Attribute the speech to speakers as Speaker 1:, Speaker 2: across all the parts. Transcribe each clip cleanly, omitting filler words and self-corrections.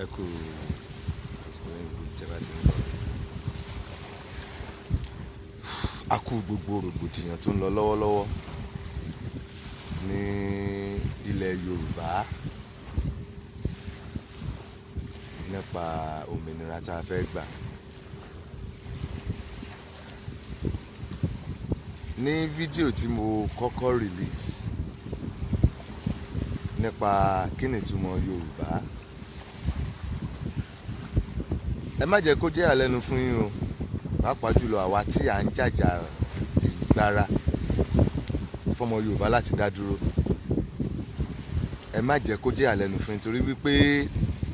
Speaker 1: Ẹ kú àsìkò yìí gbogbo tí ẹ bá ti ń gbọ́. A kú gbogbo rògbòdìyàn tó ń lọ lọ́wọ́lọ́wọ́ ní ilẹ̀ Yorùbá nípa òmìnira tá a fẹ́ gbà. Ní fídíò tí mo kọ́kọ́ release nípa kí ni ìtumọ̀ Yorùbá, ẹ má jẹ́ kó jẹ́ ìyàlẹ́nu fún yín o, pàápàá jùlọ àwa tí à ń jàjà ìgbára fọmọ Yorùbá láti dá dúró. Ẹ má jẹ́ kó jẹ́ ìyàlẹ́nu fún yín torí wípé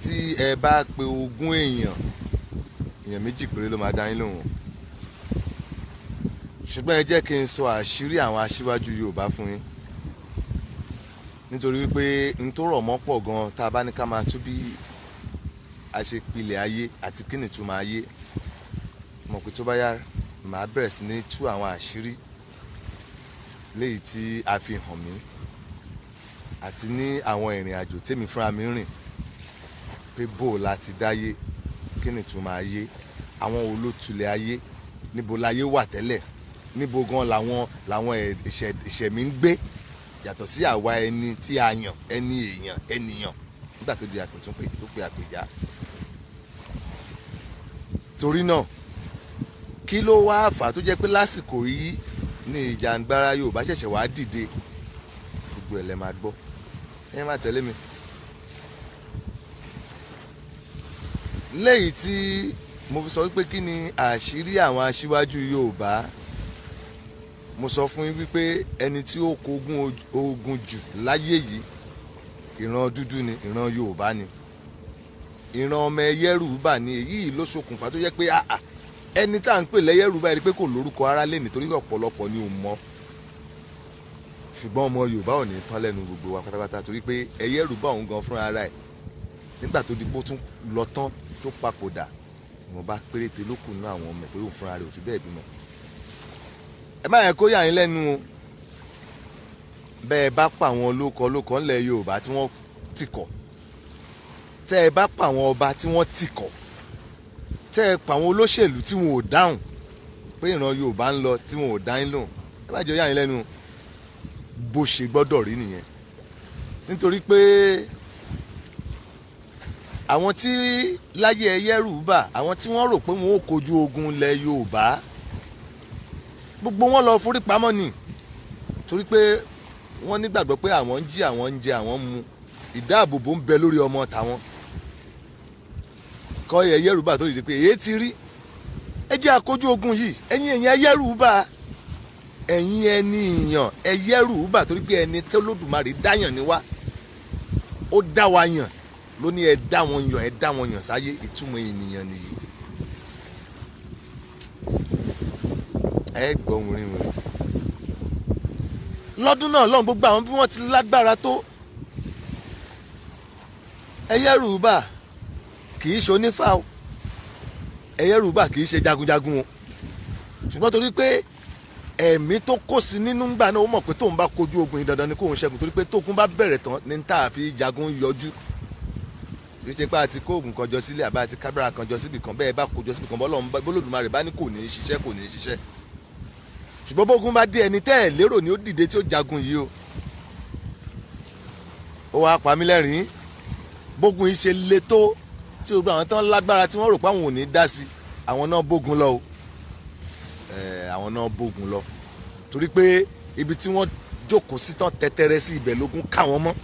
Speaker 1: tí ẹ bá pe ogún èèyàn, èèyàn méjì péré ló máa dá yín lóhùn. Ṣùgbọ́n ẹ jẹ́ kí n sọ àṣírí àwọn aṣíwájú Yorùbá fún yín, nítorí wípé n tó rọ̀ mọ́ pọ̀ gan tá a bá ní ká máa tú bí a ṣe pilẹ̀ ayé àti kí ni ìtumọ̀ ayé. Mọ̀ pé tó bá yá, màá bẹ̀rẹ̀ sí ní tú àwọn àṣírí léyìí tí a fi hàn mí àti ní àwọn ìrìn àjò tèmi fúnra mi rìn pé bó o la ti dáyé, kí ni ìtumọ̀ ayé, àwọn wo ló tulẹ̀ ayé, níbo láyé wà tẹ́lẹ̀, níbo gan làwọn ìṣẹ̀mí ń gbé yàtọ̀ sí àwa ẹni tí a yàn, ẹni èèyàn, ẹnìyàn nígbà tó di àpètúnpè tó pe àpèjá. Torí náà, kí ló wá fà á tó jẹ́ pé lásìkò yìí ni ìjàngbara Yorùbá ṣẹ̀ṣẹ̀ wá dìde? Gbogbo ẹ̀ lẹ máa gbọ́, ẹ má tẹ̀lé mi. Lẹ́yìn tí mo fi sọ wípé kí ni àṣírí àwọn aṣíwájú Yorùbá, mo sọ fún yín wípé ẹni tí ó kógun ogun jù láyé yìí, ìran dúdú ni, ìran Yorùbá ni, ìran ọmọ Ẹyẹrúbà ni. Èyí ló ṣokùnfà tó jẹ́ pé ẹni tá à ń pè lẹ́yẹrúbà rí pé kò lórúkọ ara lé nítorí ọ̀pọ̀lọpọ̀ ni ò mọ̀. Ṣùgbọ́n ọmọ Yorùbá ò ní tán lẹ́nu gbogbo wa pátápátá, torí pé Ẹyẹrúbà òun gan fúnra ara ẹ̀ nígbà tó di pé ó tún lọ tán tó papòdà, ìwọ̀nba péréte ló kù nínú àwọn ọmọ ẹ̀ torí òun fúnra rẹ̀ ò fi bẹ́ẹ̀ bímọ. Ẹ má yẹ kó yà yín lẹ́nu o, bẹ́ẹ̀ bá pa àwọn olóko olóko ńlẹ̀ Yorùbá tí wọ́n ti kọ̀, tẹ́ ẹ bá pa àwọn ọba tí wọ́n ti kọ̀, tẹ́ ẹ pa àwọn olóṣèlú tí wọn ò dáhùn pé ìran Yorùbá ń lọ tí wọn ò dá yín lóhùn, ẹ má jẹ́ ó yà yín lẹ́nu. Bó ṣe gbọ́dọ̀ rí nìyẹn, nítorí pé àwọn tí láyé Ẹyẹrúbà, àwọn tí wọ́n rò pé wọn ò kojú ogun ilẹ̀ Yorùbá, gbogbo wọn lọ forí pamọ́ ni, torí pé wọ́n nígbàgbọ́ pé àwọn ń jí, àwọn ń jẹ, àwọn ń mu, ìdáàbòbò ń bẹ lórí ọmọ tàwọn. Kọ́ Ẹyẹrúbà tó dìde pé èyí ti rí, ẹ jẹ́ àkójú ogun yìí, ẹ̀yin èèyàn Ẹyẹrúbà, ẹ̀yin ẹni ìyàn Ẹyẹrúbà, torí pé ẹni tó Olódùmarè dáyàn ni wá, ó dá wa yàn ló ní ẹ dá wọn yàn, ẹ dá wọn yàn sáyé. Ìtumọ̀ ènìyàn nìyí. Ẹ gbọ́ orin wọn lọ́dún náà lọ́hùn, gbogbo àwọn bí wọ́n ti lágbára tó, Ẹyẹrúbà kì í ṣe onífá o, Ẹyẹrúbà kì í ṣe jagunjagun o, ṣùgbọ́n torí pé ẹ̀mí tó kó sí nínú ńgbà náà, ó mọ̀ pé tóun bá kojú ogun yìí dandan ni kóun ṣẹ́gun, torí pé tógun bá bẹ̀rẹ̀ tán ní tá a fi jagun yọjú. Kì í ṣe pé a ti kó oògùn kan jọ sílé àbá àti kábàrà kan jọ síbì kan, bẹ́ẹ̀ bá kó jọ síbì kan, bọ́lọ́dúnmarè bá ní kò ní í ṣiṣẹ́, kò ní í ṣiṣẹ́. Ṣùgbọ́n bógun bá dé, ẹni tẹ́ ẹ̀ lérò ni ó dìde tí ó jagun yìí o. Ó wá pa mí lẹ́rìn-ín, bógun yìí ṣe le tó tí gbogbo àwọn tán lágbára tí wọ́n rò pé àwọn ò ní dá sí, àwọn náà bógun lọ o. Àwọn náà bógun lọ, torí pé ibi tí wọ́n jókòó sí tán tẹ́tẹ́rẹ́ sí ibẹ̀ lógun ká wọn mọ́.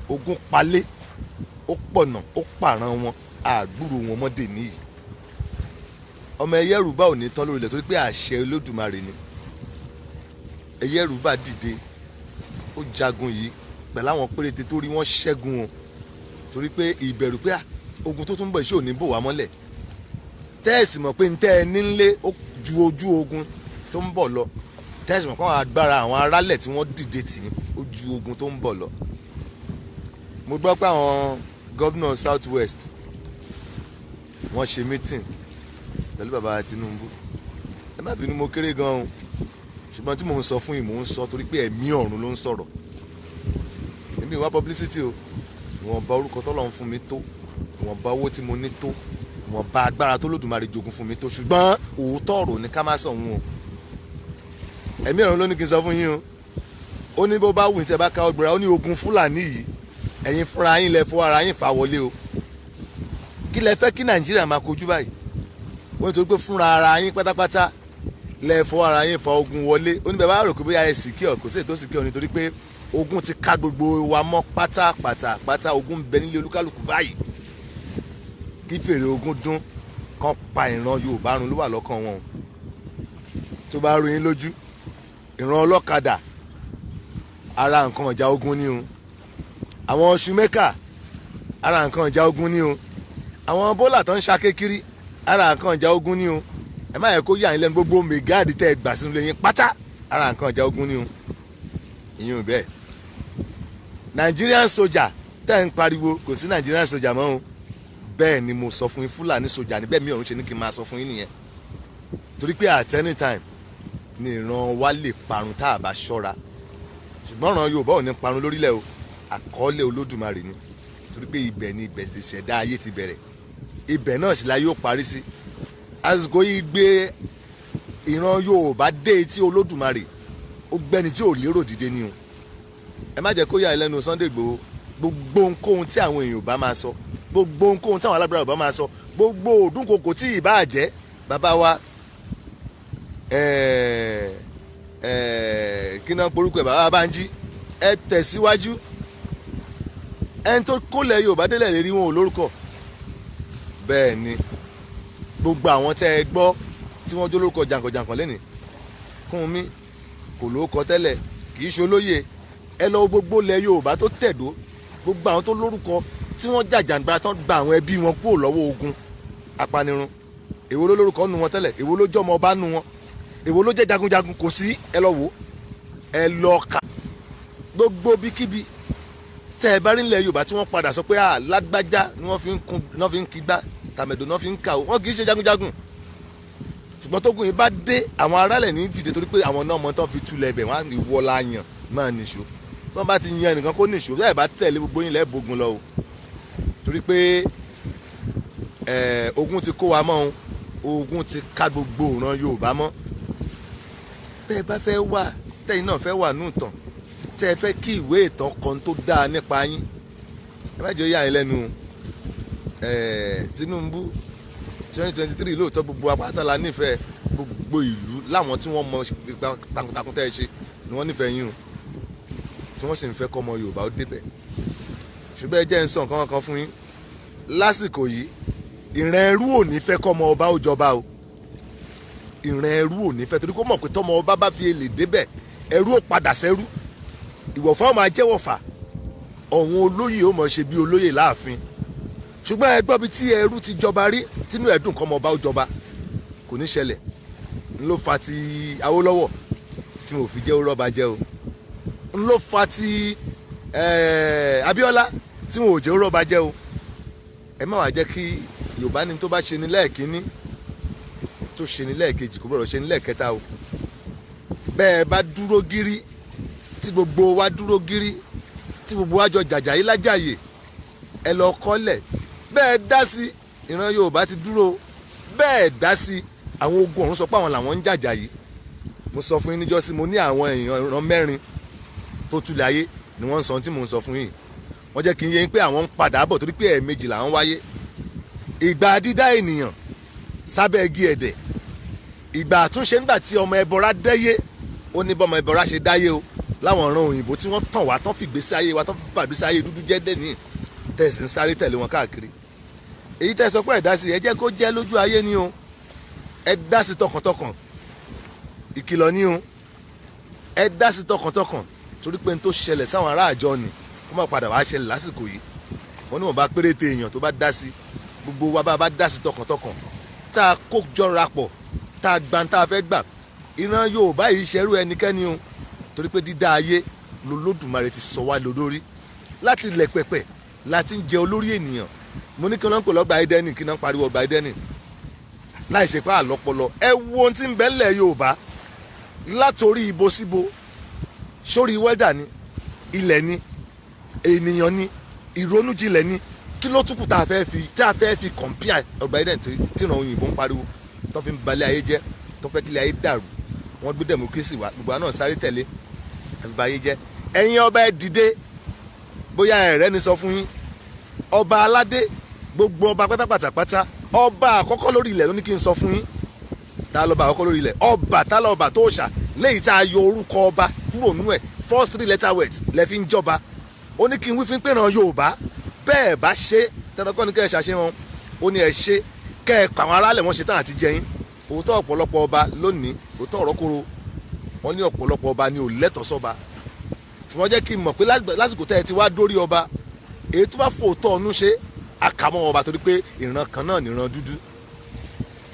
Speaker 1: Ogun palé, ó pọ̀nà, ó pààràn wọn, àgbúrò wọn mọ́ dè níyì. Ọmọ Ẹyẹrúbà ò ní tán lórí ilẹ̀ torí pé àṣẹ Olódùmarè ni. Ẹyẹrúbà dìde, ó jagun yìí pẹ̀lú àwọn péréte tó rí wọ́n ṣẹ́gun o, torí pé ìbẹ̀rù pé ogun tó tún bọ̀ ṣé ò ní bò wá mọ́lẹ̀. Tẹ́ẹ̀sì mọ̀ pé ń tẹ́ ẹ nílé ó ju ojú ogun tó ń bọ̀ lọ, tẹ́ẹ̀sì mọ̀ pé àwọn agbára àwọn aráàlẹ̀ tí wọ́n dìde tì í ó ju ogun tó ń bọ̀ lọ. Mo gbọ́ pé àwọn gọ́vnà South West wọ́n ṣe meeting pẹ̀lú bàbá Tinubu. Ẹ má bínú, mo kéré gan o, ṣùgbọ́n tí mò ń sọ fún yín, mò ń sọ torí pé ẹ̀mí ọ̀run ló ń sọ̀rọ̀. Èmi ò wá publicity o, ìwọ̀nba orúkọ tọ́lọ́run fún mi tó Ìwọ̀nba owó tí mo ní tó, ìwọ̀nba agbára tó Olódùmarè jogún fún mi tó, ṣùgbọ́n òótọ́ ọ̀rọ̀ ní ká má sọ òun o. Ẹ̀mí ọ̀run ló ní kí n sọ fún yín o. Ó ní bó bá wù ní tẹ́ bá ká ọgbẹ́ra, ó ní ogun Fúlàní yìí, ẹ̀yin fúnra yín lẹ fọwọ́ ara yín fà wọlé o. Kí lẹ fẹ́ kí Nàìjíríà máa kojú báyìí? Ó ní torí pé fúnra ara yín pátápátá lẹ fọwọ́ ara yín fa ogun wọlé. Ó ní bẹ́ẹ̀ bá rò pé bóyá ẹ secure, kò sí ètò secure, nítorí pé ogun ti ká gbogbo wa mọ́ pátápátá pátá. Ogun ń bẹ nílé olúkálùkù báyìí. Kí fèrè ogun dún kán pa ìran Yorùbá run ló wà lọ́kàn wọn o. Tó bá rú yín lójú, ìran ọlọ́kadà ara nǹkan ọjà ogun ni o. Àwọn ṣùmẹ́kà ara nǹkan ọjà ogun ni o. Àwọn bólà tó ń ṣa kékeré ara nǹkan ọjà ogun ni o. Ẹ má yẹ kó yà yín lẹ́nu, gbogbo mẹgáàdì tẹ́ ẹ gbà sínú ilé yín pátá ara nǹkan ọjà ogun ni o. Ìyẹn ò bẹ́ẹ̀. Nigerian soldier tẹ́ ẹ ń pariwo, kò sí Nigerian soldier mọ́ o. Bẹ́ẹ̀ ni mo sọ fún yín, Fúlàní soldier ní bẹ́ẹ̀ mi ọ̀run ṣe ní kí n máa sọ fún yín nìyẹn, torí pé at any time ni ìran wa lè parun tá a bá ṣọ́ra. Ṣùgbọ́n ìran Yorùbá ò ní parun lórílẹ̀ o, àkọọ́lẹ̀ Olódùmarè ni, torí pé ibẹ̀ ni ibẹ̀ ìṣẹ̀dá ayé ti bẹ̀rẹ̀, ibẹ̀ náà sì la yóò parí sí. Àsìkò yìí gbé ìran Yorùbá dé etí Olódùmarè, ó gbẹ́ni tí ò lérò dìde ni o. Ẹ má jẹ́ kó yà ẹ́ lẹ́nu, Sunday Igboho, gbogbo ohunkóhun tí àwọn èèyàn bá máa sọ, gbogbo ohunkóhun tí àwọn alágbára bá máa sọ, gbogbo òdúnkokò tí ì bá jẹ́ bàbá wa, kí náà porúkọ ẹ̀, bàbá Bánjí, ẹ tẹ̀síwájú. Ẹni tó kólẹ̀ Yorùbá délẹ̀ lè rí wọn ò lórúkọ. Bẹ́ẹ̀ ni gbogbo àwọn tẹ́ ẹ gbọ́ tí wọ́n jó lórúkọ jàǹkànjàǹkàn lẹ́nìí, Kúnmi kò lórúkọ tẹ́lẹ̀, kì í ṣe olóyè. Ẹ lọ gbogbo ilẹ̀ Yorùbá tó tẹ̀dó, gbogbo àwọn tó lórúkọ tí wọ́n jàjàǹgbara tán gba àwọn ẹbí wọn kúrò lọ́wọ́ ogun apanirun, èwo ló lórúkọ nu wọn tẹ́lẹ̀? Èwo ló jọmọ ọba nu wọn? Èwo ló jẹ́ jagunjagun? Kò sí. Ẹ lọ wò, ẹ lọ kà. Gbogbo bíkíbi tẹ́ ẹ bá rí ilẹ̀ Yorùbá tí wọ́n padà sọ pé à lágbájá ni wọ́n fi ń kun, wọ́n fi ń kígbá tàmẹ̀dò, náà fi ń kà ó, wọ́n kì í ṣe jagunjagun. Ṣùgbọ́n tógun yìí bá dé, àwọn aráàlẹ̀ ní dìde, torí pé àwọn náà mọ tán fi túlẹ̀ ẹbẹ̀ wọ́n á ní wọ́lá yàn máa nìṣó. Tí wọ́n bá ti yan ẹnìkan kó nìṣó, bẹ́ẹ̀ bá tẹ̀lé, gbogbo yín lẹ́ẹ̀bógun lọ o, torí pé ogun ti kó wa mọ́ o, ogun ti ká gbogbo ìran Yorùbá mọ́. Bẹ́ẹ̀ bá fẹ́ wà, tẹ́yìn náà fẹ́ wà nù tàn, tẹ́ ẹ fẹ́ kí ìwé ìtàn kan tó dáa nípa yín, ẹ má jẹ́ ó yà yín lẹ́nu. Tinubu 2023, lóòótọ́ gbogbo apáta la nífẹ̀ẹ́, gbogbo ìlú láwọn tí wọ́n mọ ipa takuntakun tẹ́ ẹ ṣe ni wọ́n nífẹ̀ẹ́ yín o, tí wọ́n sì ń fẹ́ kọ́ ọmọ Yorùbá ó débẹ̀. Ṣùgbọ́n ẹ jẹ́ ń sọ nǹkan kan fún yín lásìkò yìí: ìran ẹrú ò ní fẹ́ kọ́ ọmọ ọba ó jọba o. Ìran ẹrú ò ní fẹ́, torí kó mọ̀ pé tọmọ ọba bá fi lè débẹ̀, ẹrú ò padà sẹ́rú, ìwọ̀fà ó máa jẹ́wọ̀fà, ọ̀hún olóyè ó mọ̀ ṣe bí olóyè láàfin. Ṣùgbọ́n ẹ gbọ́ bí tí ẹrú ti jọba rí tínú ẹ̀dùn kọ́ ọmọ ọba ó jọba? Kò ní ṣẹlẹ̀. Ń ló fa ti Awólọ́wọ̀ tí mo fi jẹ́ ó rọ́ba jẹ́ o, ń ló fa ti Abíọ́lá tí mo ò jẹ́ ó rọ́ba jẹ́ o. Ẹ má wàá jẹ́ kí Yorùbá ní tó bá ṣe ní lẹ́ẹ̀kínní, tó ṣe ní lẹ́ẹ̀kejì, kò gbọ́dọ̀ ṣe ní lẹ́ẹ̀kẹta o. Bẹ́ẹ̀ bá dúró gírí, tí gbogbo wa dúró gírí, tí gbogbo wa jọ jàjà yìí lájàyè, ẹ lọ kọ́lẹ̀ bẹ́ẹ̀ dá sí. Ìran Yorùbá ti dúró bẹ́ẹ̀ dá sí. Àwọn ogun ọ̀run sọ pé àwọn làwọn ń jàjà yìí. Mo sọ fún yín níjọ́sí, mo ní àwọn èèyàn ìran mẹ́rin tó tulẹ̀ ayé ni wọ́n ń sọ tí mò ń sọ fún yín. Wọ́n jẹ́ kí n yé yín pé àwọn ń padà bọ̀, torí pé ẹ̀ẹ̀mejì làwọn wáyé: ìgbà dídá ènìyàn sábẹ́ igi ẹ̀dẹ̀, ìgbà àtúnṣe nígbà tí ọmọ ẹbọra dẹ́yé. Ó ní bọ́mọ ẹbọra ṣe dáyé o, láwọn ọ̀ràn òyìnbó tí wọ́n tàn wá tán, fìgbésí ayé wa tán, fi bàgbésí ayé dúdú jẹ́ dẹ́ni tẹ̀sí ń sáré tẹ̀lé wọn káàkiri. Èyí tẹ́ sọ pé ẹ dá sí, ẹ jẹ́ kó jẹ́ lójú ayé ni o. Ẹ dá sí tọkàntọkàn, ìkìlọ̀ ni o. Ẹ dá sí tọkàntọkàn, torí pé n tó ṣẹlẹ̀ sáwọn ará àjọ ni kó má padà wá ṣẹlẹ̀ lásìkò yìí. Wọ́n ní wọ́n bá péréte èèyàn tó bá dá sí. Gbogbo wa bá dá sí tọkàntọkàn, tá a kó jọra pọ̀, tá a gba tá a fẹ́ gbà, ìran Yorùbá yìí ṣerú ẹnikẹ́ni o, torí pé dídá ayé lolódùmarè ti sọ wá lórí. Láti ilẹ̀ pẹ̀pẹ̀ láti ń jẹ olórí ènìyàn. Mo ní kí wọ́n ń pè lọ́gbà Édẹ́nì, kí wọ́n ń pariwo ọgbà Édẹ́nì láì ṣe pé àlọ́pọlọ. Ẹ wo ohun tí ń bẹ ńlẹ̀ Yorùbá látòrí ibo síbo, sórí wẹ́dà ni, ilẹ̀ ni, ènìyàn ni, ìrònújinlẹ̀ ni. Kí ló tún kù tá a fẹ́ fi compare ọgbà Eden tí ìran òyìnbó ń pariwo, tó fi ń balẹ̀ ayé jẹ́, tó fẹ́ kílẹ̀ ayé dàrú? Wọ́n gbé democracy wá, gbogbo àwọn náà sáré tẹ̀lé, àfi ba ayé jẹ́. Ẹ̀yin ọba, ẹ dìde. Bóyá ẹ̀rẹ́ ni sọ fún yín, ọba aládé, gbogbo ọba pátápátápátá, ọba àkọ́kọ́ lórí ilẹ̀ ló ní kí n sọ fún yín. Tá lọ́ba àkọ́kọ́ lórí ilẹ̀? Ọba tá lọ́ba tó ṣà léyìí tá a yọ orúkọ ọba kúrò nínú ẹ̀, first three letter words lẹ fi ń jọba. Ó ní kí n wí fún pé ràn Yorùbá bẹ́ẹ̀ bá ṣe tẹnukọ́ ní kẹ́ ẹ ṣàṣe wọn. Ó ní ẹ ṣe kẹ́ ẹ pa àwọn aráàlẹ̀, wọn ṣe tán àti jẹyìn. Òótọ́, ọ̀pọ̀lọpọ̀ ọba lónìí, òótọ́ ọ̀rọ̀ kóró, wọ́n ní ọ̀pọ̀lọpọ̀ ọba ni ò lẹ́tọ̀ọ́ sọ́ba. Ṣùgbọ́n jẹ́ kí n mọ̀ pé lásìkò tẹ́ ẹ ti wá dórí ọba, èyí tó bá fòótọ́ ọ̀nù ṣe àkàmọ́ ọba, torí pé ìran kan náà níran dúdú.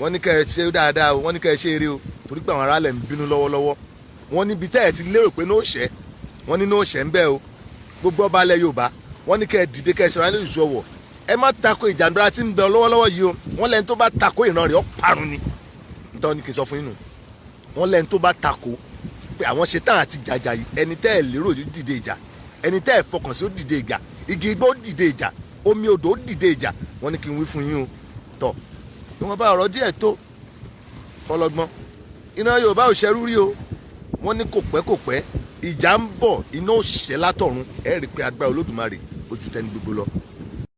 Speaker 1: Wọ́n ní kẹ́ ẹ ṣe dáadáa o, wọ́n ní kẹ́ ẹ ṣe eré o, torí pé àwọn aráàlẹ̀ ń bínú lọ́wọ́lọ́wọ́. Wọ́n níbi tẹ́ ẹ ti lérò pé ní òṣẹ́, wọ́n ní ní òṣẹ́ ń bẹ o. Gbogbo ọba alẹ́ Yorùbá, wọ́n ní kẹ́ ẹ dìde, kẹ́ ẹ ṣe ara lóṣù ọwọ́. Ẹ má tako ìjàndúrà tí ń bẹ lọ́wọ́lọ́wọ́ yìí o. Wọ́n lẹ́ni tó bá tako, ìran rẹ̀ ó parun ni. Nítorí ní kí n sọ fún yín nù. Wọ́n lẹ́ni tó bá tako pé àwọn ṣe tán àti jàjà yìí, ẹni tẹ́ ẹ lérò yóò dìde ìjà, ẹni tẹ́ ẹ fọkàn sí ó dìde ìjà, igi igbó ó dìde ìjà, omi odò ó dìde ìjà. Wọ́n ní kí n wí fún yín o. Tọ̀ ìwọ̀n bá ọ̀rọ̀ díẹ̀ tó fọlọ́gbọ́n. Iná Yorùbá ò ṣẹrú rí o. Wọ́n ní kò pẹ́ kò pẹ́, ìjà ń bọ̀, iná òṣìṣẹ́ látọ̀run. Ẹ rí i pé agbára Olódùmarè ojú tẹni gbogbo lọ.